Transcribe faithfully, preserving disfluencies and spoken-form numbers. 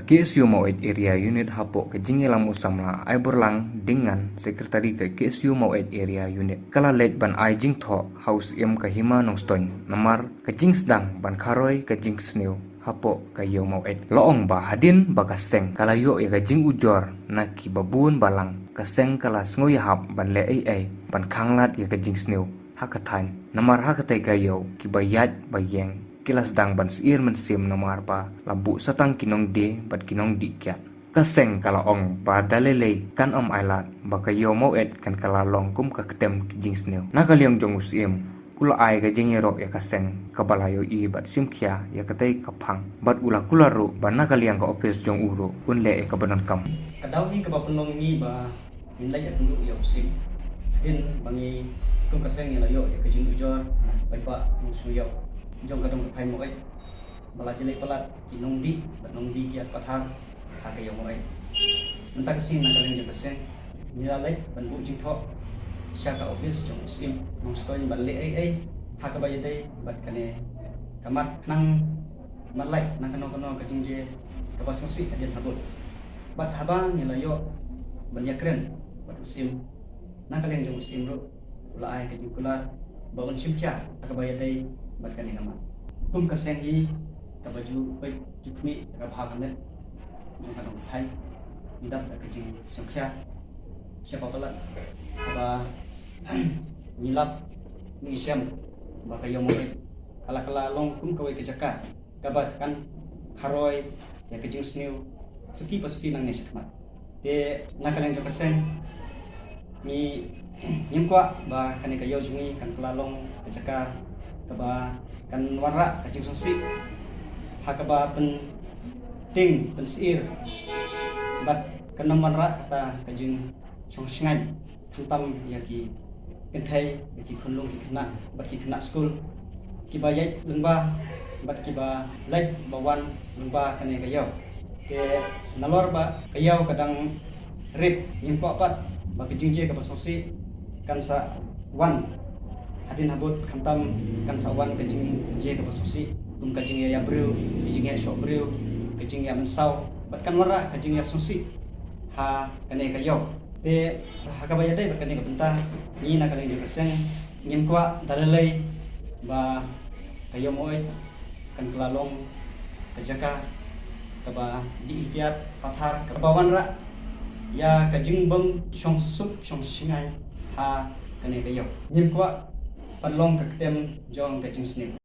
K S U Maweit Area Unit hapoh ka jingïalam u samla Aiborlang Dingngan, Secretary ka K S U Maweit Area Unit, ka la leit ban ai jingthoh ha u Syiem ka Hima Nongstoiñ namar ka jingsdang ban kharoi ka jingsniew hapoh ka Ïew Maweit. La ong ba hadien ba ka seng ka la ïoh ïa ka jingujor na ki babun balang, ka seng ka la sngew ïahap ban leh ei ei ban khanglad ïa ka jingsniew ha ka thaiñ. Namar ha katei ka ïew kiba ïaid ba ïeng ki la sdang ban syier mynsiem namar ba la buh satang ki nongdie bad ki nongdih kiad. Ka seng ka la ong ba da lei lei kan ym ailad ba ka Ïew Maweit kan kylla long kum ka ktem ki jingsniew. Na ka liang jong u Syiem, u la ai ka jingïaroh ïa ka seng kaba la ïohi bad shim khia ïa katei ka phang, bad u la kular ruh ba na ka liang ka ophis jong u ruh un leh ïa kaba donkam. Ka daw hi kaba pynlong ngi ba ngin leit ïakynduh ïa u Syiem hadien ba ngi kum ka seng ngi la ïoh ïa ka jingujor na ki paidbah nongshong ïew jong ka dong ka thaiñ Maweit ba la jlei palat ki nongdih bad nongdih kiad pathar ha ka Ïew Maweit. Mynta ka sngi na ka liang jong ka seng ngi la leit ban buh jingthoh sha ka ophis jong u Syiem Nongstoiñ ban leh ei ei ha kaba ïadei bad kane ka mat, khnang ban lait na kano kano ka jingjia kaba sngewsih hadien habud. Bad haba ngi la ïoh ban ïakren bad u Syiem, na ka liang jong u Syiem ruh u la ai ka jingkular ba un shim khia ha kaba ïadei bad kane ka mat. Kum ka seng hi kaba ju peit ju khmih ka bha ka met jong ka dong ka thaiñ, ngi dap da ka jingsngewkhia sha ba palat kaba ngi lap ngi shem ba ka Ïew Maweit ka la kylla long kum kawei ka jaka kaba kan kharoi ïa ka jingsniew suki pa suki nangne shakhmat. Te na ka liang jong ka seng ngi, ngim kwah ba kane ka ïew jong ngi kan kylla long ka jaka kaba kan wanrah ka jingsngewsih ha kaba pyntieng pynsyier bad kan ym wanrah kata ka jingshongshngaiñ khamtam ïa ki kynthei, ïa ki khunlung ki khynnah bad ki khynnah skul kiba ïaid lyngba bad kiba leit ba wan lyngba kane ka ïew. Te nalor ba ka ïew ka dang rit, ngim kwah pat ba ka jingjia kaba sngewsih kan sa wan hadien habud, khamtam kan sa wan ka jingjia kaba sngewsih kum ka jingïaïabriew, ka jingïashoh briew, ka jingïamynsaw bad kan wanrah ka jingïasngewsih ha kane ka ïew. Te ha kaba ïadei bad kane ka bynta, ngi na ka liang jong ka seng ngim kwah da lei lei ba ka Ïew Maweit kan kylla long ka jaka kaba dih kiad pathar kaba wanrah ïa ka jingbym shongsuk shongshngaiñ ha kane ka ïew. Ngim kwah ban long ka ktem jong ka jingsniew.